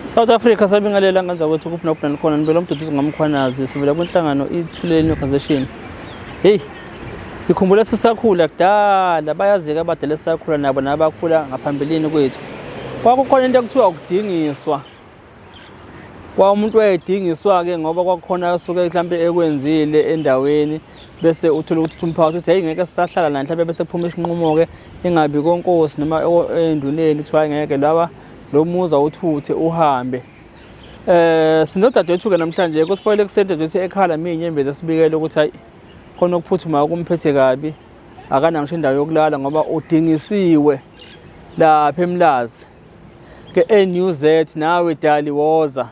South Africa sabingelela ngenza kwethu kuphi nokuphi nanikhona nibela umduduzi ngamkhwanazi sivela kwinhlangano ithuleni organization. Hey, ngikhumbula sisakhula kudala bayazika abadala esakhula nabo nabakhula ngaphambilini kwethu. Kwakukhona into ekuthiwa ukudingiswa. Kwa umuntu wayedingiswa-ke ngoba kwakukhona asuke mhlampe ekwenzile endaweni bese uthole ukuthi umphakathi uthi hey ngeke sisahlala naye mhlampe bese kuphuma isinqumo-ke ingabi konkosi noma enduneni kuthiwa hayi ngeke laba lo muzi awuthuthe uhambe. Sinodadewethu-ke namhlanje kusifoyele ekuseni dadewethu ekhala miyinyembezi esibikele ukuthi hayi khona okuphuthumayo kumphethe kabi akanayo ngisho indawo yokulala ngoba udingisiwe lapha eMlazi. Ke NUZ nawe dali woza.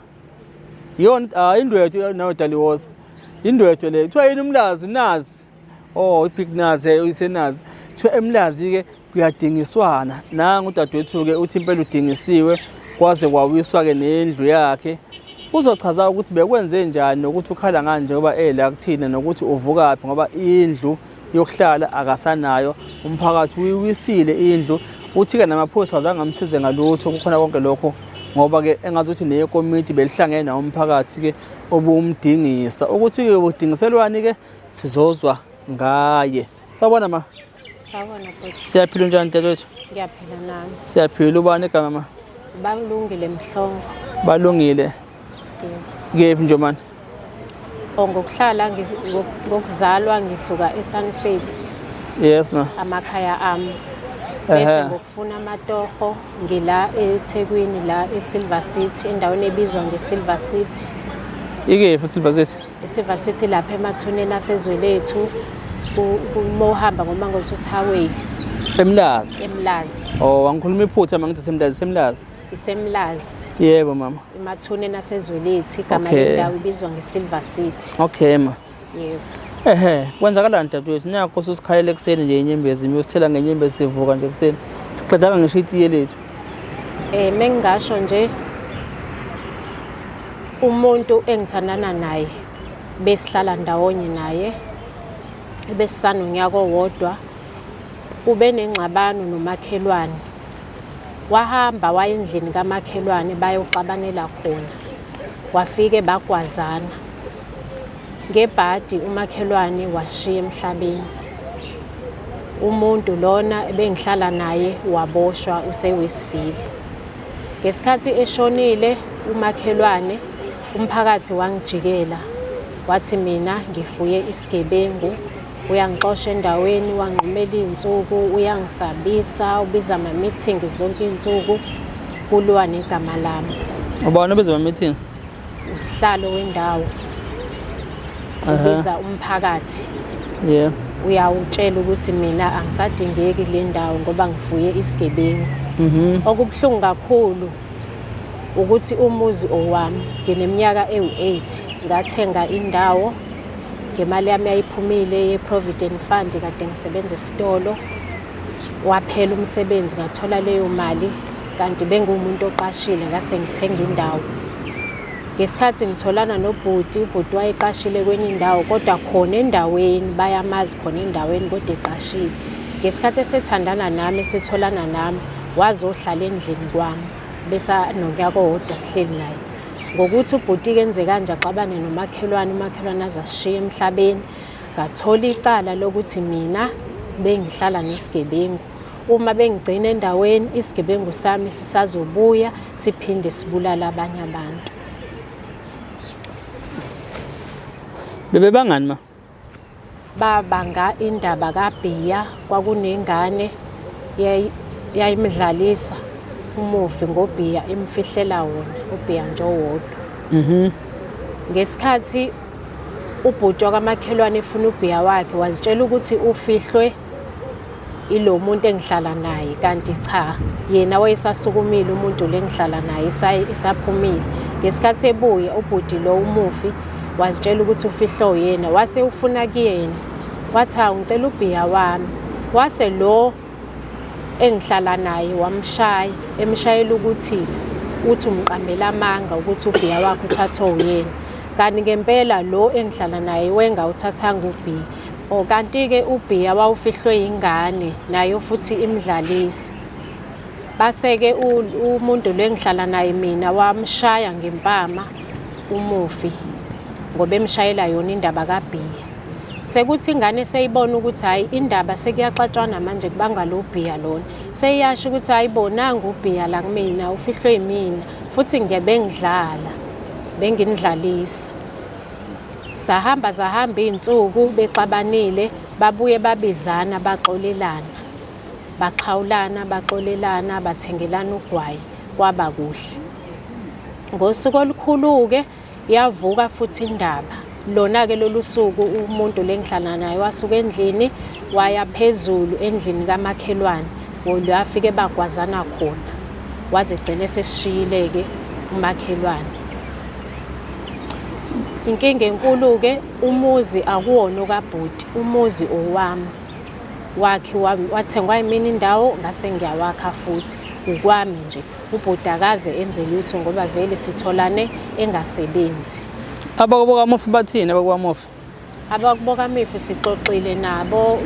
Iyona ah indwethu nawe dali woza. Indwethu le kuthiwa yini uMlazi nazi. Oh ibig nazi uyisenazi. Kuthiwa eMlazi ke kuyadingiswana. Nangu udadewethu ke uthi impela udingisiwe kwaze kwawiswa ke nendlu yakhe. Uzochaza ukuthi bekwenze njani nokuthi ukhala ngani njengoba ela kuthina nokuthi uvukaphi ngoba indlu yokuhlala akasanayo umphakathi uyiwisile indlu uthi-ke namaphoyisa azange amsize ngalutho kukhona konke lokho ngoba-ke engazuthi neyekomiti belihlangene nawo umphakathi-ke obuwumdingisa ukuthi-ke udingiselwani-ke sizozwa ngaye. Sawubona ma. Sawubona bhuti. Siyaphila unjani dadewethu? Ngiyaphila nami. Siyaphila ubani igama ma? Balungile Mhlongo. Balungile. Kephi Njomane? Oh ngokuhlala ngokuzalwa ngisuka eSunface. Yes ma. Amakhaya ami. Bese ngokufuna amatoho ngila eThekwini la eSilver City endaweni ebizwa ngeSilver City. Ikephi iSilver City? ISilver City lapha emathuneni asezwelethu uma uhamba ngoMangosuthu Highway. Emlazi. Emlazi. Oh, angikhuluma iphutha mangithi semlazi, semlazi. Isemlazi. Yebo mama. Emathuneni asezwelethi igama lendawo ibizwa ngeSilver City. Okay ma. Yebo. Ehhe, kwenzakalani dadewethu? Nakho ususikhalela ekuseni nje inyembezi, uyosithela ngenyembezi sivuka nje ekuseni. Siqedanga ngisho itiye lethu. Eh mengingasho nje umuntu engithandana naye besihlala ndawonye naye ebesisanonyaka owodwa ube nengxabano nomakhelwane Wahamba waya endlini kamakhelwane bayoxabanela khona. Wafike bagwazana. Ngebhadi umakhelwane wasishiya emhlabeni. Umuntu lona ebengihlala naye waboshwa useWestville. Ngesikhathi eshonile umakhelwane, umphakathi wangijikela wathi mina ngifuye isigebengu. Uyangixosha endaweni, wanqumela iy'nsuku, uyangisabisa, ubiza ama-meeting zonke iy'nsuku, kuliwa negama lami. Ubani obiza ama-meeting? Usihlalo wendawo. Ubiza umphakathi. Yeah. Uyawutshela ukuthi mina angisadingeki kule ndawo ngoba ngifuye isigebengu. Okubuhlungu kakhulu ukuthi umuzi owami ngineminyaka ewu-8 ngathenga indawo ngemali yami yayiphumile ye-provident fund kade ngisebenza esitolo waphela umsebenzi ngathola leyo mali kanti benguwumuntu oqashile ngase ngithenga indawo ngesikhathi ngitholana nobhuti ubhuti wayeqashile kwenye indawo kodwa khona endaweni bayamazi khona endaweni kodwa eqashile ngesikhathi esethandana nami esetholana nami wazohlala endlini kwami besanonyaka owodwa sihleli naye Ngokuthi ubhuti kenze kanje axabane nomakhelwane, umakhelwane aze asishiye emhlabeni. Ngathola icala lokuthi mina bengihlala nesigebengu. Uma bengigcina endaweni isigebengu sami sisazobuya siphinde sibulale abanye abantu. Bebebangani ma? Babanga indaba kaBhiya kwakunengane yayimdlalisa umufi ngoBhiya imfihlela wona uBhiya nje owodwa. Ngesikhathi ubhuti wakamakhelwane efuna uBhiya wakhe wazitshela ukuthi ufihlwe ilo muntu engihlala naye kanti cha yena wayesasukumile umuntu le ngihlala naye esaphumile ngesikhathi ebuya ubhuti lo umufi wazitshela ukuthi ufihlwe uyena wase ufuna kuyena wathi hawu ngicela ubhiya wami wase lo engihlala naye wamshaya emshayela ukuthi uthi umqambela amanga ukuthi ubhiya wakhe uthathwe uyena kanti ngempela lo engihlala naye wengawuthathanga ubhiya Oh kanti-ke ubhiya wawufihlwe yingane nayo futhi imdlalisa. Base-ke umuntu lo engihlala naye mina wamshaya ngempama umufi ngoba emshayela yona indaba kabhiya. Sekuthi ingane seyibona ukuthi hhayi indaba sekuyaxatshwana manje kubangwa lo bhiya lona. Seyiyasho ukuthi hhayi bo nangu ubhiya la kumina ufihlwe yimina futhi ngiyabengidlala benginidlalisa. Sahamba zahamba iy'nsuku bexabanile babuye babizana baxolelana. Baxhawulana baxolelana bathengelana ugwayi kwaba kuhle. Ngosuku olukhulu-ke yavuka futhi indaba. Lona-ke lolu suku umuntu le ngihlala naye wasuka endlini waya phezulu endlini kamakhelwane lwafike bagwazana khona waze gcine esesishiyile-ke umakhelwane. Inkinga enkulu-ke umuzi akuwona okabhuti, umuzi owami. Wakhiwa wathengwa yimina indawo ngase ngiyawakha futhi ukwami nje. Ubhuti akaze enze lutho ngoba vele sitholane engasebenzi. Abakubo kamufi bathini abakubo kamufi? Abakubo kamufi sixoxile nabo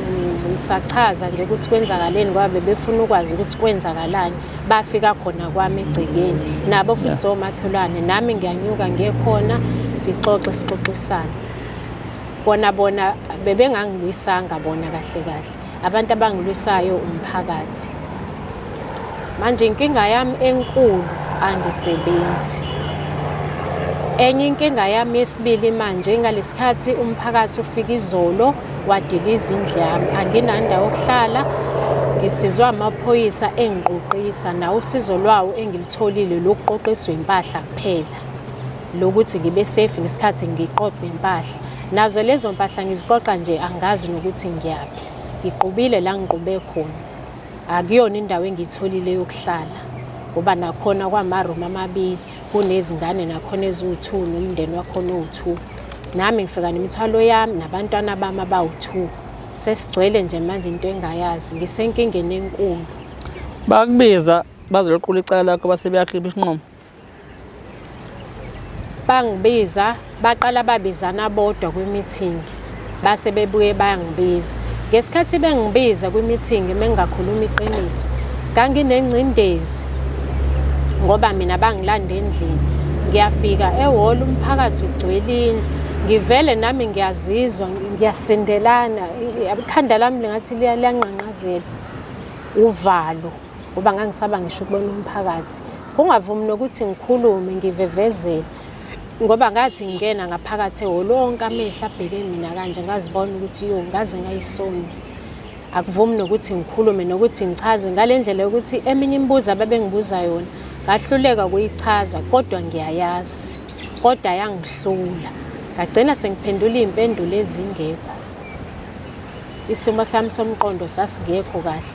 ngisachaza nje ukuthi kwenzakaleni ngoba bebefuna ukwazi ukuthi kwenzakalani. Bafika khona kwami egcekeni nabo futhi somakhelwane nami ngiyanyuka ngiye khona sixoxe sixoxisane. Kona bona bebengangilwisanga bona kahle kahle. Abantu abangilwisayo umphakathi. Manje inkinga yami enkulu angisebenzi. Enye inkinga yami yesibili manje ngalesikhathi umphakathi ufika izolo wadiliza indlu yami anginandawo yokuhlala ngisizwa amaphoyisa engiqoqisa nawo usizo lwawo engilitholile lokuqoqiswa impahla kuphela lokuthi ngibe safe ngesikhathi ngiqoqa impahla nazo lezo mpahla ngiziqoqa nje angazi nokuthi ngiyaphi ngiqubile la ngiqube khona akuyona indawo engiyitholile yokuhlala ngoba nakhona kwamarumu amabili kunezingane nakhona eziwu-two nomndeni wakhona owu-two nami ngifika nemithwalo yami nabantwana bami abawu-two sesigcwele nje manje into engayazi ngisenkingeni enkulu. Bakubiza bazoqula icala lakho base beyakhipha isinqumo. Bangibiza baqala babizana bodwa kwi-meeting base bebuye bayangibiza. Ngesikhathi bengibiza kwi-meeting mengingakhuluma iqiniso nganginengcindezi ngoba mina bangilanda endlini. Ngiyafika ehholo umphakathi ugcwele indlu ngivele nami ngiyazizwa ngiyasindelana ikhanda lami lingathi liyanqanqazela uvalo. Ngoba ngangisaba ngisho ukubona umphakathi kungavumi nokuthi ngikhulume ngivevezele ngoba ngathi ngingena ngaphakathi ehholo onke amehlo abheke mina kanje ngazibona ukuthi yo ngaze ngayisoni. Akuvumi nokuthi ngikhulume nokuthi ngichaze ngale ndlela yokuthi eminye imibuzo ababengibuza yona ngahluleka ukuyichaza kodwa ngiyayazi kodwa yangihlula ngagcina sengiphendula iy'mpendulo ezingekho. Isimo sami somqondo sasingekho kahle.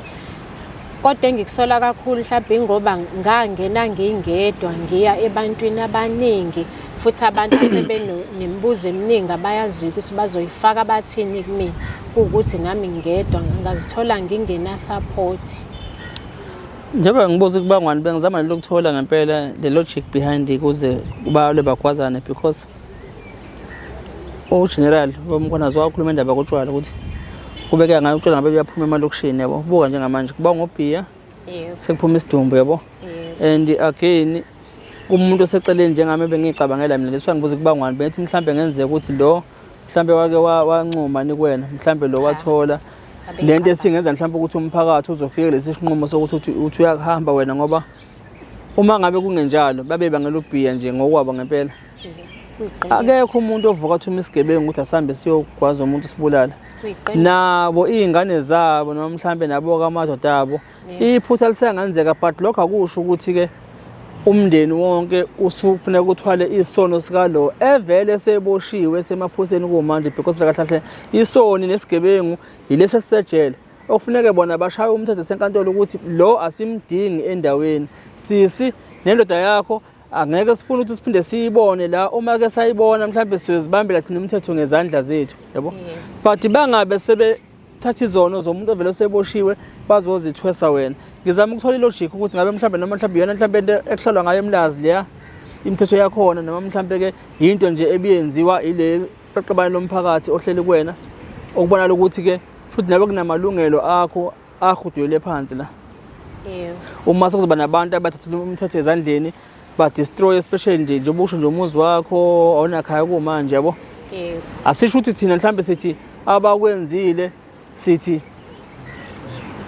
Kodwa engikusola kakhulu mhlawumbe ingoba ngangena ngingedwa ngiya ebantwini abaningi futhi abantu asebenemibuzo eminingi abayaziyo ukuthi bazoyifaka bathini kumina kuwukuthi nami ngedwa ngingazithola ngingena-support. Njengoba ngibuza ukubangwani bengizama nje ukuthola ngempela the logic behind ukuze balwe bagwazane because uGeneral woMkhwanazi wakhuluma indaba kotshwala ukuthi kubekeka ngayo utshwala ngabe buyaphuma emalokishini yabo. Buka njengamanje kuba ngobhiya sekuphuma isidumbu yabo. And again umuntu oseceleni njengami bengicabangela mina leswa ngibuza kubangwani bengithi mhlambe ngenzeka ukuthi lo mhlambe wake wancuma ni kuwena mhlambe lo wathola lento esingenza mhlambe ukuthi umphakathi uzofika lesi sinqumo sokuthi uthi uyahamba wena ngoba uma ngabe kungenjalo babe bangela ubhiya nje ngokwabo ngempela. Akekho umuntu ovuka athuma isigebengu ukuthi asambe siyogwaza umuntu sibulala. Nabo iy'ngane zabo noma mhlambe nabo-ke amadoda abo iphutha lisengenzeka but lokho akusho ukuthi-ke umndeni wonke usufuneka uthwale isono sikalo evele seboshiwe semaphoyiseni kumanje because kahle kahle isoni nesigebengu yilesi esisejele okufuneke bona bashaye umthetho senkantolo ukuthi lo asimdingi endaweni sisi nendoda yakho angeke sifune ukuthi siphinde siyibone la uma ke sayibona mhlawumbe siyozibambela thina umthetho ngezandla zethu yabo but bangabe sebethatha izono zomuntu ovele seboshiwe bazozithwesa wena ngizama ukuthola ilogic ukuthi ngabe mhlawumbe noma mhlawumbe iyona mhlawumbe into ekuhlalwa ngayo emlazi leya imithetho yakhona noma mhlawumbe ke yinto nje ebiyenziwa ile qeqebane lomphakathi ohleli kuwena okubonakala ukuthi ke futhi nawe kunamalungelo akho ahudulele phansi la. Yebo. Uma sekuzoba nabantu abathathela umthetho ezandleni ba-destroy especially nje njengoba usho nje umuzi wakho awunakhaya kumanje yabo. Yebo. Asisho ukuthi thina mhlambe sithi abakwenzile sithi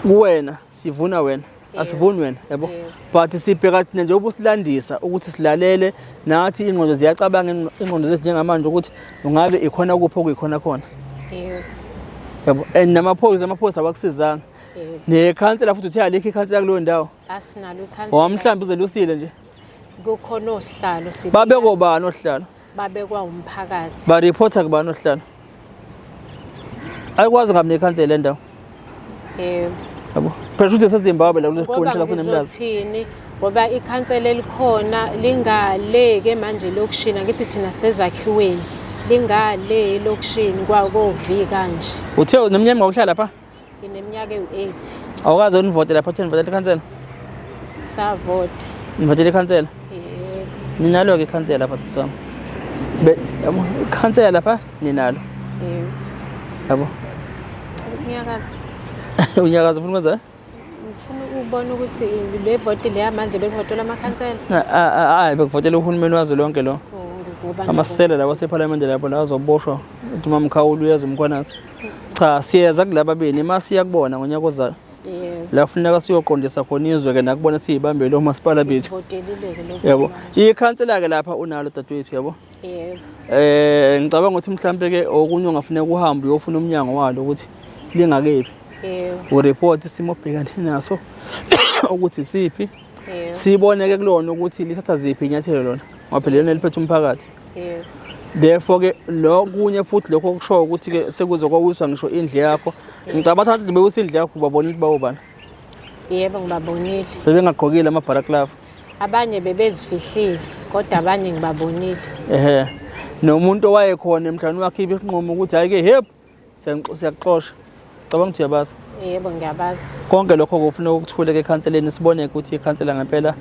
kuwena sivuna wena asivuni wena yabo but sibheka thina njengoba usilandisa ukuthi silalele nathi ingqondo ziyacabanga ingqondo zethu njengamanje ukuthi ungabe ikhona kuphi okuyikhona khona yebo yabo and namaphoyisa amaphoyisa awakusizanga nekhansela futhi uthe alikho ikhansela kuleyo ndawo asinalo ikhansela mhlawumbe uzelusile nje kukhona osihlalo babekobani osihlalo babekwa umphakathi bareporta kubani osihlalo ayikwazi ngabi nekhansela le ndawo yebo yabo phela shuthi seZimbabwe la kulesi ngoba qiniso la kunemlazi ngizothini ngoba ikhansela elikhona lingale-ke manje elokishini angithi thina sezakhiweni lingale elokishini kwako-v kanje uthe neminyaka ngokuhlala lapha ngineminyaka ewu-8 awukaze univote lapha utheni nivotela ikhansela savota nivotela ikhansela yebo ninalo-ke ikhansela lapha sisi wami yabo, ikhansela lapha ninalo yebo yabo unyakaza unyakaza ufuna ukwenza ngifuna ukubona ukuthi le voti leya manje bekuvotelwa amakhansela hayi bekuvotela uhulumeni wazo lonke lo Oh, ngoba amasela lawa asephalamende lapho la azoboshwa uthi umamkhawula uyeza umkhwanazi cha siyeza kulaba beni uma siya kubona ngonyaka ozayo yebo la kufuneka siyoqondisa khona izwe-ke nakubona siyibambele omasipala bethu votelile-ke lokhu yabo ikhansela-ke lapha unalo dadewethu yabo yebo Ngicabanga ukuthi mhlambe ke okunye ongafuneka uhambe uyofuna umnyango walo ukuthi lingakephi. Yebo. Ureport isimo obhekane naso ukuthi siphi. Yebo. Sibone ke kulona ukuthi lithatha ziphi inyathelo lona. Ngoba phela lona liphethe umphakathi. Yebo. Therefore ke lokunye futhi lokho okushoyo ukuthi ke sekuze kwawiswa ngisho indlu yakho. Ngicabanga ukuthi bewisa indlu yakho ubabona ukuthi bawubani. Yebo ngibabonile. Bebengagqokile ama-balaclava. Abanye bebezifihlile kodwa abanye ngibabonile. Ehhe. Nomuntu owayekhona emhlane wakhipha isinqumo ukuthi hayi ke hep siyakuxosha. Cabanga ukuthi uyabazi. Yebo ngiyabazi. Konke lokho kufuneka ukuthuleke ekhanseleni sibone ukuthi ikhansela ngempela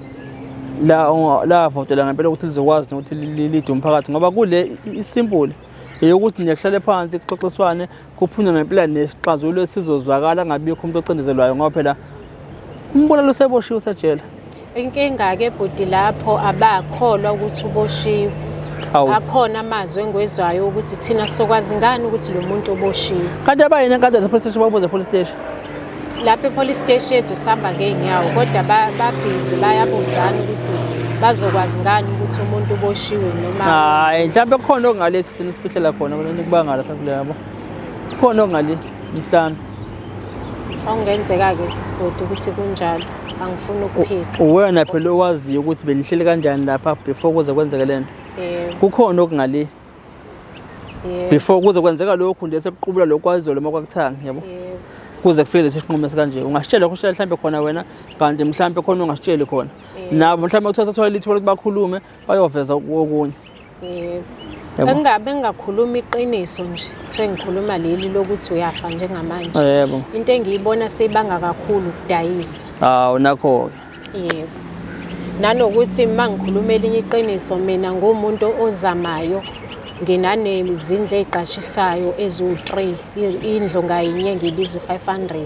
la lavotela ngempela ukuthi lizokwazi nokuthi lide umphakathi ngoba kule isimple eyokuthi nje kuhlale phansi kuxoxiswane kuphunywe ngempela nesixazululo esizozwakala ngabikho umuntu ocindezelwayo ngoba phela umbulali useboshiwe usejele. Inkinga-ke bhuti lapho abakholwa ukuthi uboshiwe. Awu. Akhona amazwi engiwezwayo ukuthi thina sizokwazi ngani ukuthi lo muntu uboshiwe. Kanti abayini enkantolo police station babuze police station. Lapha e-police station yethu sihamba ngey'nyawo kodwa babhizi bayabuzana ukuthi bazokwazi ngani ukuthi umuntu uboshiwe noma Hayi, mhlawumbe kukhona okungalesi sini sifihlela khona bona nikubanga lapha kule yabo. Kukhona okungali mhlawumbe. Okungenzeka-ke bhuti ukuthi kunjalo angifuni ukuphika. Uwena phela owaziyo ukuthi benihleli kanjani lapha before kuze kwenzeke lento. Yebo, Kukhona okungali yebo, before kuze kwenzeka lokhu nje sekuqubula lokhu kwazolo uma kwakuthanga yabo. yebo. Kuze kufike lesi sinqumo esikanje. Ungasitshela lokho mhlawumbe khona wena kanti mhlawumbe khona ungasitsheli khona. Nabo mhlawumbe kuthiwa sathola ithuba lokuthi bakhulume bayoveza okunye. Yebo. Yabo. Engingabe ngingakhuluma iqiniso nje, kuthiwe ngikhuluma leli lokuthi uyafa njengamanje. Yebo. Into engiyibona seyibanga kakhulu ukudayisa. Hawu nakho-ke. Yebo. Nanokuthi uma ngikhuluma elinye iqiniso mina ngumuntu ozamayo nginanezindlu ey'qashisayo eziwu-3 indlu ngayinye ngiyibiza u-500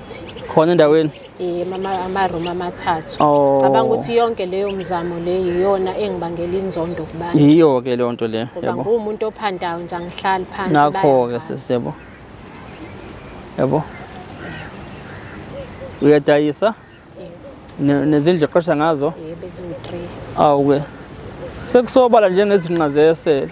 Khona endaweni. Yebo, amarumu amathathu. Oh. Cabanga ukuthi yonke leyo mzamo leyo iyona engibangela inzondo kubantu. Yiyo-ke leyo nto leyo. Ngoba Yabo. nguwumuntu ophandayo nje angihlali phansi. Nakho-ke bayangazi. sisi yabo. Yabo. Uyadayisa? Nezindlu oqasha ngazo? Yebo, eziwu-3. Awu-ke. Sekusobala njengezinqa zesele.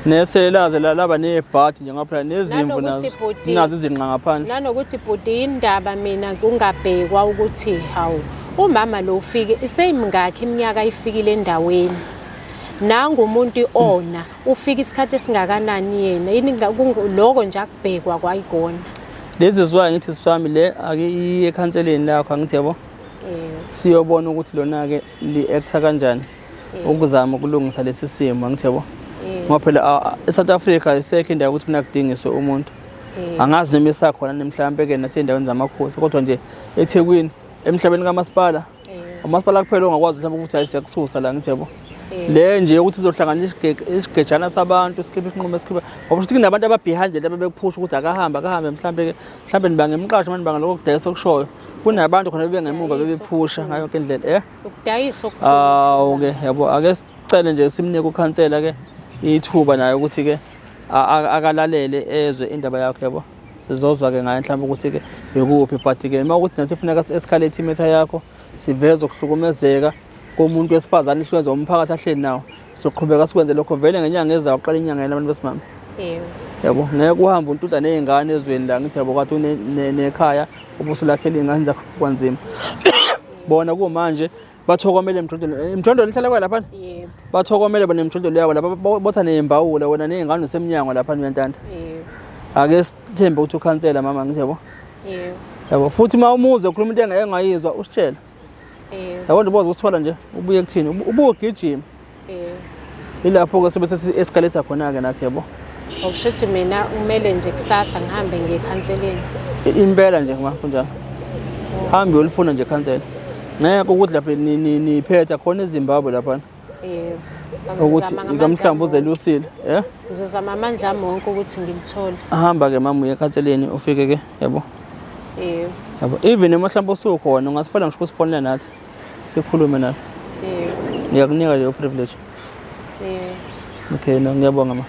Nesele laze laba nebhadi nje ngoba phela nezimvu Nanokuthi nazo. bhuti- Nazo izinqa ngaphandle. Nanokuthi bhuti indaba mina kungabhekwa ukuthi hawu umama lo ufike seyimingakhi iminyaka ifikile endaweni. Nangu umuntu ona ufika isikhathi esingakanani yena yini lokho nje akubhekwa kwayikona. Lezi zizwayo ngithi siswami le ake iye ekhanseleni lakho angithi yabo. Siyobona ukuthi lona-ke li-acta kanjani ukuzama ukulungisa lesi simo angithi yabo. Ngoba phela e-South Africa isekho indawo yokuthi funa kudingiswe umuntu. Angazi noma isakhona mhlawumbe-ke nasey'ndaweni zamakhosi kodwa nje eThekwini emhlabeni kamasipala umasipala kuphela ongakwazi mhlawumbe ukuthi hayi siyakususa la ngithi yabo. Le nje ukuthi izohlanganisa isigejana sabantu sikhiphe isinqumo esikhipha ngoba ukuthi kunabantu aba-behind laba bekuphusha ukuthi akahambe akahambe mhlambe ke mhlambe nibanga emqasho manje nibanga lokho kudayisa okushoyo kunabantu khona bebengemuva bebephusha ngayo yonke indlela eh ukudayisa okukhulu. Awu ke yabo ake sicele nje simnike ukhansela ke ithuba naye ukuthi ke akalalele ezwe indaba yakho yabo. Sizozwa ke ngaye mhlawumbe ukuthi ke ikuphi but ke uma ukuthi nathi funeka si-escalate imitha yakho siveze ukuhlukumezeka komuntu wesifazane ihlukenza umphakathi ahleli nawo soqhubeka sikwenze lokho vele ngenyanga ezayo uqala inyanga yena abantu besimame. Yebo. Yabo ngeke uhambe untuta nezingane ezweni la ngithi yabo kade unekhaya ubusulakhela iy'ngane zakho kwanzima. Bona kumanje bathokomele emjondolo emjondolo ihlala kwa lapha. Yebo. Bathokomele bona emjondolo yabo lapha botha nezimbawula wena nezingane usemnyango lapha uyantanta. Yebo. Ake sithembe ukuthi ukhansela mama ngithi yabo. Yebo. Yabo futhi uma umuzwe ukhuluma into engeke ngayizwa usitshele. Yebo. Yabo nje boza usithola nje ubuye kuthini ubugijima. Yebo. Ilapho ke sibe sesi escalate khona ke nathi yabo. Okusho ukuthi mina umele nje kusasa ngihambe ngiye ekhanseleni. Impela nje ma kunjalo. Hambe uyolifuna nje khansela. Ngeke ukuthi lapha niphetha khona eZimbabwe lapha. Yebo. Ukuthi mhlawumbe uzelusile, eh? Ngizozama amandla ami wonke ukuthi ngilithole. Hamba ke mama uye ekhanseleni ufike ke yabo. Yebo. Yabo even uma mhlawumbe usukhona ungasifona ngisho ukusifonela nathi sikhulume nawe. Yebo. Ngiyakunika leyo privilege. Yebo. Okay, no ngiyabonga ma.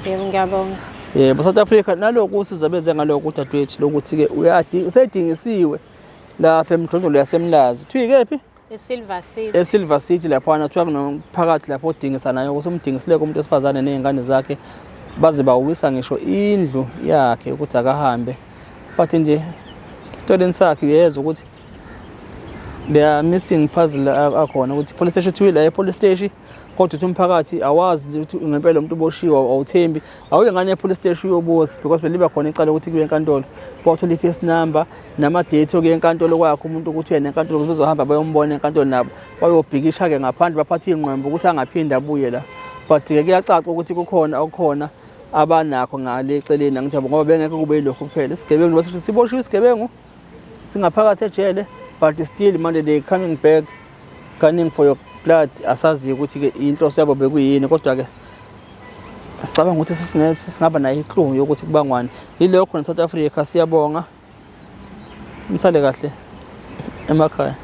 Yebo ngiyabonga. Yebo South Africa naloku usiza beze ngalokho udadewethu lokuthi ke uyadi usedingisiwe lapha emjondolo yaseMlazi. Kuthiwa ikephi? ESilver City. ESilver City laphana kuthiwa kunomphakathi lapho odingisa nayo ukuthi umdingisile kumuntu wesifazane nezingane zakhe baze bawisa ngisho indlu yakhe ukuthi akahambe. But nje esitoleni sakhe uyezwa ukuthi there are missing puzzle akhona ukuthi police station thiwe la e-police station kodwa uthi umphakathi awazi nje ukuthi ngempela umuntu uboshiwe awuthembi awuye ngane e-police station uyobuza because beliba khona icala ukuthi kuye enkantolo kwathola i-case number nama-date okuya enkantolo kwakhe umuntu ukuthi uyena enkantolo ukuze bezohamba bayombona enkantolo nabo bayobhikisha-ke ngaphandle baphathe iy'nqwembe ukuthi angaphinde abuye la but-ke kuyacaca ukuthi kukhona okukhona abanakho ngale eceleni angithi yabo ngoba bengeke kube yilokhu kuphela isigebengu basithi siboshiwe isigebengu singaphakathi ejele but still manje they coming back gunning for your blood asazi ukuthi-ke inhloso yabo bekuyini kodwa-ke sicabanga ukuthi sesingaba nayo iklungu yokuthi kubangwani yilokho ne-South Africa siyabonga nisale kahle emakhaya.